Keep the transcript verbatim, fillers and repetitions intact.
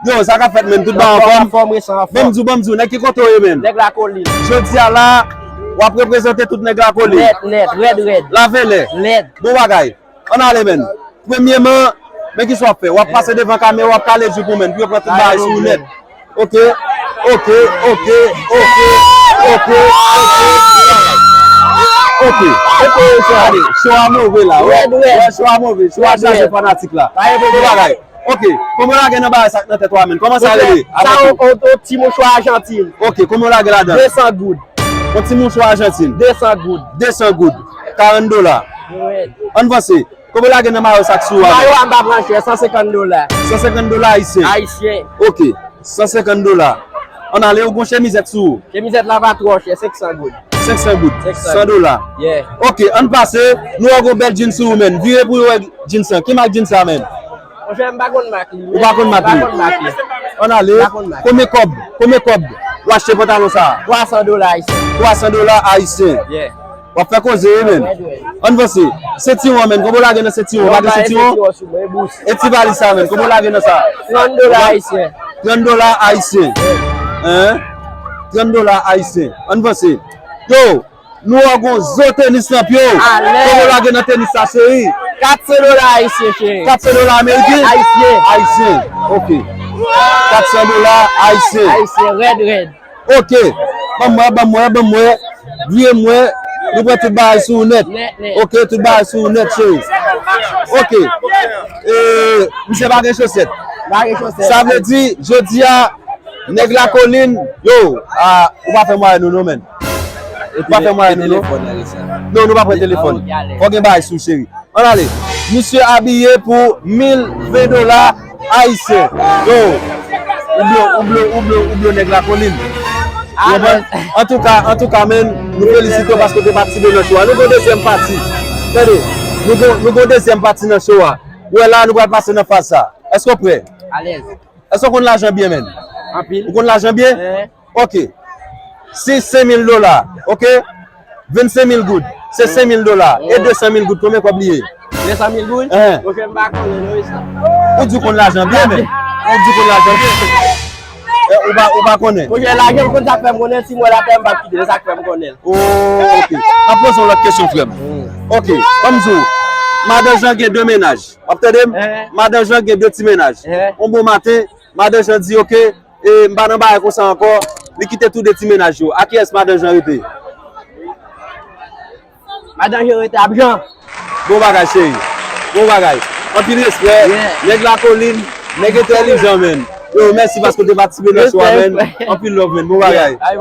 Yo, sa k ap fèt, menn? Tout bagay anfòm? Anfòm, wi, sa anfòm. Ban m di w, ban m di w, nèg ki kote w ye, menn? Nèg Lakolin. Jodi a la, w ap reprezante tout nèg Lakolin. Nèt, nèt, rèd, rèd. Lave lè. Nèt. Bon bagay. Ann ale, menn. Premyeman, men kisa w ap fè? W ap pase devan kamera, w ap kale djip ou, menn, pou yo pran tout bagay sou ou nèt. Ok, ok, ok, ok, ok, ok. Ok. Gade, show a move la. Rèd, rèd. Wè, show a move. Show a chaje fanatik la. Bon bagay. Ok, kòman w lage nan bagay sa k nan tèt ou a, menn? Kòman sa rele? Sa yon ti mouchwa Ajantin. Ok, kòman w lage ladan? De san goud. Yon ti mouchwa Ajantin. De san goud. De san goud. Karant dola. Ann vanse. Kòman w lage nan mayo sa k sou ou a? Mayo a m pa pran chè, san senkant dola. San senkant dola ayisyen. Ayisyen. Ok, san senkant dola. Ann ale, ou gon chemizèt sou ou? Chemizèt la pa twò chè, senk san goud. Senk san goud. Senk san. San dola. Yeah. Ok, ann pase, nou wè gon bèl jeans sou ou, menn. Vire pou yo wè jeans lan. Ki mak jeans sa, menn? Monchè, m pa konn mak li. Ou pa konn mak li? M pa konn mak li. Ann ale. M pa konn mak li. Konbyen kòb? Konbyen kòb ou achte pantalon sa a? Twa san dola ayisyen. Twa san dola ayisyen. Yeah. W ap fè koze, wi, menn. Ann vanse. Sentiwon, menn. Kòman w lage nan sentiwon? Ou pa gen sentiwon? E ti valiz sa, menn. Kòman w lage nan sa? Trant dola ayisyen. Trant dola ayisyen. Hein? Trant dola ayisyen. Ann vanse. Yo, nou wè gon zo tenis nan pye w. Kòman w lage nan tenis sa, cheri? Kat san dola ayisyen, cheri. Kat san dola ameriken? Ayisyen. Ayisyen. Ok. Kat san dola ayisyen. Ayisyen, rèd, rèd. Ok. Ban m wè, ban m wè, ban m wè. Vire m wè. Nou pran tout bagay sou ou nèt. Nèt, nèt. Ok, tout bagay sou ou nèt, cheri. Ok. E, misye pa gen chosèt. Pa gen chosèt. Sa vle di, jodi a, nèg Lakolin, yo, a, ou pa fè mwayen nou, non, menn. Ou pa fè mwayen nou, non. Non, nou pa pran telefòn. Fò gen bagay sou, cheri. Ann ale. Misye abiye pou mil ven dola ayisyen. Yo, ou blo, ou blo, ou blo, ou blo nèg Lakolin. Ou konprann? Antouka, antouka, menn, nou felisite w paske w te patisipe nan show a. Nou gon dezyèm pati. Tande, nou gon, nou gon dezyèm pati nan show a. Ou wè la, nou pral pase nan faz sa. Èske w prè? Alèz. Èske w konn lajan byen, menn? Anpil. Ou konn lajan byen? Eh. Ok. Si senk mil dola, ok? Vennsenk mil goud, se senk mil dola. E de san mil goud, konbyen kòb li ye? De san mil goud? Hein. Monchè, m pa konnen, non, wi, sa. Ou di w konn lajan byen, menn. Ou di w konn lajan byen. Eh, ou pa, ou pa konnen. Monchè, lajan m konn sa k fè m konnen, si m wè l atè, m p ap kite l, se sa k fè m konnen l. Oh, ok. M ap poze w lòt kesyon, frè m. Hmm. Ok, ban m di w. Madan Jan gen de mennaj. W ap tande m? Eh. Madan Jan gen de ti mennaj. Eh. On bon maten, Madan Jan di, ok, e, m pa nan bagay konsa ankò. Li kite tou de ti mennaj yo. A kiyès Madan Jan rete? Madan Jan rete ap Jan. Bon bagay, cheri. Bon bagay. Anpil respè. Yeah. Nèg Lakolin, nèg entèlijan, menn. Yo, mèsi paske w te patisipe nan show a, menn. Respè, respè. Anpil love, menn. Bon bagay. Yeah.